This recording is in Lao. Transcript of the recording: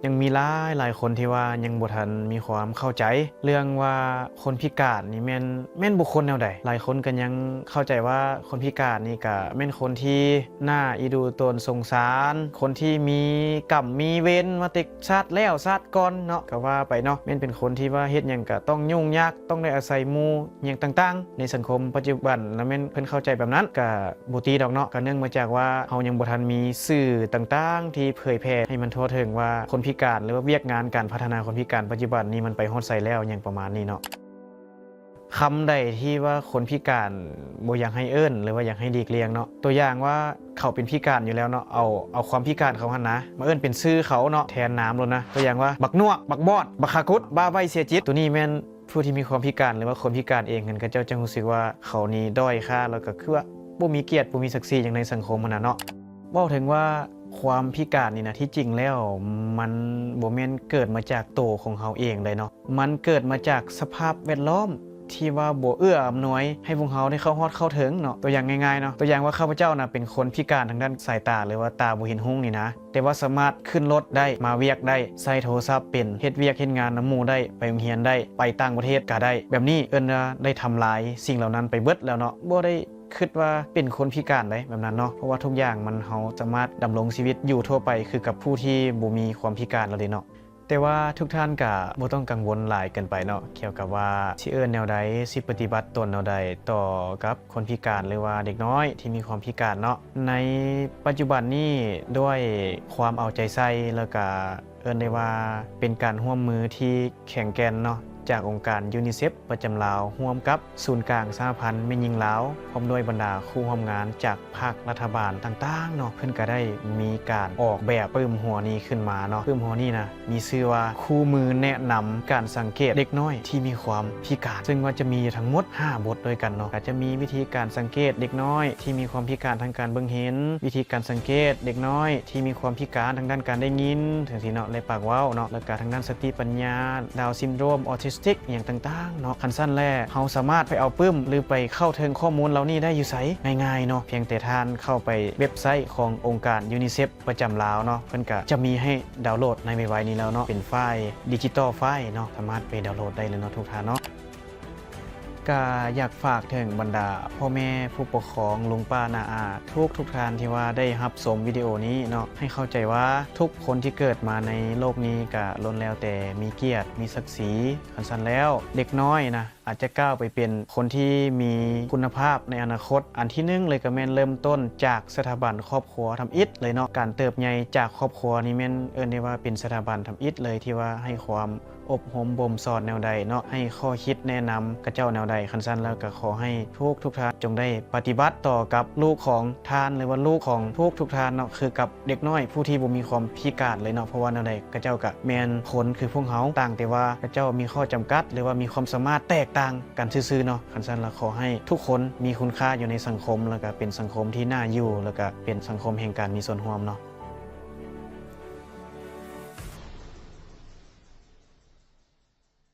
ຍັງມີຫຼາຍໆຄົນທີ່ວ່າຍັງບໍ່ທັນມີຄວາມເຂົ້າໃຈເລື່ອງວ່າຄົນພິການນີ້ແມ່ນ ແມ່ນບຸກຄົນແນວໃດ. ຫຼາຍຄົນກໍຍັງເຂົ້າໃຈວ່າຄົນພິການນີ້ກໍແມ່ນຄົນທີ່ໜ້າອີດູຕົນສົງສານ, ຄົນທີ່ມີກຳມີເວນມາແຕ່ຊາດແລ້ວຊາດກ່ອນເນາະ ກໍວ່າໄປເນາະ, ແມ່ນເປັນຄົນທີ່ວ່າເຮັດຫຍັງກໍຕ້ອງຫຍຸ້ງຍາກ ຕ້ອງໄດ້ອາໄສໝູ່ຫຍັງຕ່າງໆ ໃນສັງຄົມປັດຈຸບັນນະ ແມ່ນເພິ່ນເຂົ້າໃຈແບບນັ້ນ ກະບໍ່ຕິດອກເນາະ. ກະເນື່ອງມາຈາກວ່າເຮົາຍັງບໍ່ທັນມີສື່ຕ່າງໆທີ່ເຜີຍແຜ່ໃຫ້ມັນທົ່ວເຖິງວ່າຄົນພິການ ຫຼືວ່າວຽກງານການພັດທະນາຄົນພິການປັດຈຸບັນນີ້ມັນໄປຮອດໃສແລ້ວ ຫຍັງປະມານນີ້ເນາະ. ຄຳໃດທີ່ວ່າຄົນພິການບໍ່ຢາກໃຫ້ເອີ້ນ ຫຼືວ່າຢາກໃຫ້ຫຼີກລ່ຽງເນາະ, ຕົວຢ່າງວ່າເຂົາເປັນພິການຢູ່ແລ້ວເນາະ, ເອົາ ເອົາຄວາມພິການເຂົາຫັ້ນນະ ມາເອີ້ນເປັນຊື່ເຂົາເນາະ ແທນນາມໂລດນະ. ຕົວຢ່າງວ່າ ບັກໜວກ, ບັກບອດ, ບັກຂາກຸດ, ບ້າໃບ້ເສຍຈິດ. ໂຕນີ້ແມ່ນ ຜູ້ທີ່ມີຄວາມພິການ ຫຼືວ່າຄົນພິການເອງຫັ້ນ ເຂົາເຈົ້າຈະຮູ້ສຶກວ່າເຂົານີ້ດ້ອຍຄ່າ ແລ້ວກໍຄືວ່າບໍ່ມີກຽດ ບໍ່ມີສັກສີຫຍັງໃນສັງຄົມຫັ້ນນະເນາະ. ເວົ້າເຖິງວ່າຄວາມພິການນີ້ນະ ທີ່ຈິງແລ້ວມັນບໍ່ແມ່ນເກີດມາຈາກໂຕຂອງເຮົາເອງໃດເນາະ, ມັນເກີດມາຈາກສະພາບແວດລ້ອມທີ່ວ່າບໍ່ເອື້ອອຳນວຍໃຫ້ພວກເຮົາໄດ້ເຂົ້າຮອດເຂົ້າເຖິງເນາະ. ຕົວຢ່າງງ່າຍໆເນາະ, ຕົວຢ່າງວ່າຂ້າພະເຈົ້ານະເປັນຄົນພິການທາງດ້ານສາຍຕາ ຫຼືວ່າຕາບໍ່ເຫັນຮຸ່ງນີ້ນະ, ແຕ່ວ່າສາມາດຂຶ້ນລົດໄດ້, ມາວຽກໄດ້, ໃຊ້ໂທລະສັບເປັນ, ເຮັດວຽກເຮັດງານນຳໝູ່ໄດ້, ໄປໂຮງຮຽນໄດ້, ໄປຕ່າງປະເທດກະໄດ້. ແບບນີ້ເອີ້ນວ່າໄດ້ທຳລາຍສິ່ງເຫຼົ່ານັ້ນໄປເບິດແລ້ວເນາະ, ບໍ່ໄດ້ຄິດວ່າເປັນຄົນພິການໃດ ແບບນັ້ນເນາະ, ເພາະວ່າທຸກຢ່າງມັນ ເຮົາສາມາດດຳລົງຊີວິດຢູ່ທົ່ວໄປຄືກັບຜູ້ທີ່ບໍ່ມີຄວາມພິການແລ້ວເດ້ເນາະ. ແຕ່ວ່າທຸກທ່ານກະບໍ່ຕ້ອງກັງວົນຫຼາຍເກີນໄປເນາະ ກ່ຽວກັບວ່າຊິເອີ້ນແນວໃດ, ຊິປະຕິບັດຕົນແນວໃດຕໍ່ກັບຄົນພິການ ຫຼືວ່າເດັກນ້ອຍທີ່ມີຄວາມພິການເນາະ. ໃນປັດຈຸບັນນີ້ ດ້ວຍຄວາມເອົາໃຈໃສ່ ແລ້ວກະເອີ້ນໄດ້ວ່າເປັນການຮ່ວມມືທີ່ແຂງແກ່ນເນາະ ຈາກອົງການຢູນິເຊັບປະຈຳລາວ ຮ່ວມກັບສູນກາງສະຫະພັນແມ່ຍິງລາວ ພ້ອມດ້ວຍບັນດາຄູ່ຮ່ວມງານຈາກ ພາກລັດຖະບານຕ່າງໆເນາະ, ເພິ່ນກະໄດ້ມີການອອກແບບປຶ້ມຫົວນີ້ຂຶ້ນມາເນາະ. ປຶ້ມຫົວນີ້ນະ ມີຊື່ວ່າ ຄູ່ມືແນະນຳການສັງເກດເດັກນ້ອຍທີ່ມີຄວາມພິການ, ເຊິ່ງວ່າຈະມີຢູ່ທັງໝົດຫ້າບົດດ້ວຍກັນເນາະ. ກະຈະມີວິທີການສັງເກດເດັກນ້ອຍທີ່ມີຄວາມພິການທາງການເບິ່ງເຫັນ, ວິທີການສັງເກດເດັກນ້ອຍທີ່ມີຄວາມພິການທາງດ້ານການໄດ້ຍິນ ຈັ່ງຊີ້ເນາະ ແລະ ປາກເວົ້າເນາະ, ແລ້ວກະທາງດ້ານສະຕິປັນຍາ, ດາວຊິນໂດຣມ, ອອທິສຕິກ ອີ່ຫຍັງຕ່າງໆເນາະ. ຄັນຊັ້ນແລ້ວ ເຮົາສາມາດໄປເອົາປຶ້ມ ຫຼື ໄປເຂົ້າເຖິງຂໍ້ມູນເຫຼົ່ານີ້ໄດ້ຢູ່ໃສ? ງ່າຍໆເນາະ, ພຽງແຕ່ທ່ານເຂົ້າໄປເວັບໄຊຂອງອົງການຢູນິເຊັບປະຈຳລາວເນາະ, ເພິ່ນກະຈະມີໃຫ້ດາວໂຫຼດໃນໄວໆນີ້ແລ້ວເນາະ, ເປັນໄຟລ໌ດິຈິຕອນໄຟລ໌ເນາະ, ສາມາດໄປດາວໂຫຼດໄດ້ເລີຍເນາະ ທຸກທ່ານເນາະ. ກະຢາກຝາກເຖິງບັນດາພໍ່ແມ່ຜູ້ປົກຄອງ ລຸງປ້ານ້າອາ ທຸກໆທ່ານທີ່ວ່າໄດ້ຮັບຊົມວິດີໂອນີ້ເນາະ, ໃຫ້ເຂົ້າໃຈວ່າທຸກຄົນທີ່ເກີດມາໃນໂລກນີ້ກະລ້ວນແລ້ວແຕ່ມີກຽດ ມີສັກສີ. ຄັນຊັ້ນແລ້ວ ເດັກນ້ອຍນະ ອາດຈະກ້າວໄປເປັນຄົນທີ່ມີຄຸນນະພາບໃນອະນາຄົດ. ອັນທີໜຶ່ງເລີຍກະແມ່ນເລີ່ມຕົ້ນຈາກສະຖາບັນຄອບຄົວທຳອິດເລີຍເນາະ. ການເຕີບໃຫຍ່ຈາກຄອບຄົວນີ້ແມ່ນເອີ້ນໄດ້ວ່າເປັນສະຖາບັນທຳອິດເລີຍ ທີ່ວ່າໃຫ້ຄວາມອົບຮົມບົ່ມສອນແນວໃດເນາະ, ໃຫ້ຂໍ້ຄິດແນະນຳຂະເຈົ້າແນວໃດ. ຄັນຊັ້ນແລ້ວກະຂໍໃຫ້ທຸກໆທ່ານຈົ່ງໄດ້ປະຕິບັດຕໍ່ກັບລູກຂອງທ່ານ ຫຼືວ່າລູກຂອງທຸກໆທ່ານເນາະ, ຄືກັບ ເດັກນ້ອຍຜູ້ທີ່ບໍ່ມີຄວາມພິການເລີຍເນາະ, ເພາະວ່າແນວໃດຂະເຈົ້າກະແມ່ນຄົນຄືພວກເຮົາ, ຕ່າງແຕ່ວ່າຂະເຈົ້າມີຂໍ້ຈຳກັດ ຫຼືວ່າມີຄວາມສາມາດແຕກຕ່າງກັນຊື່ໆເນາະ. ຄັນຊັ້ນລະຂໍໃຫ້ທຸກຄົນມີຄຸນຄ່າຢູ່ໃນສັງຄົມ ແລ້ວກະເປັນສັງຄົມທີ່ໜ້າຢູ່ ແລ້ວກະເປັນສັງຄົມແຫ່ງການມີສ່ວນຮ່ວມເນາະ.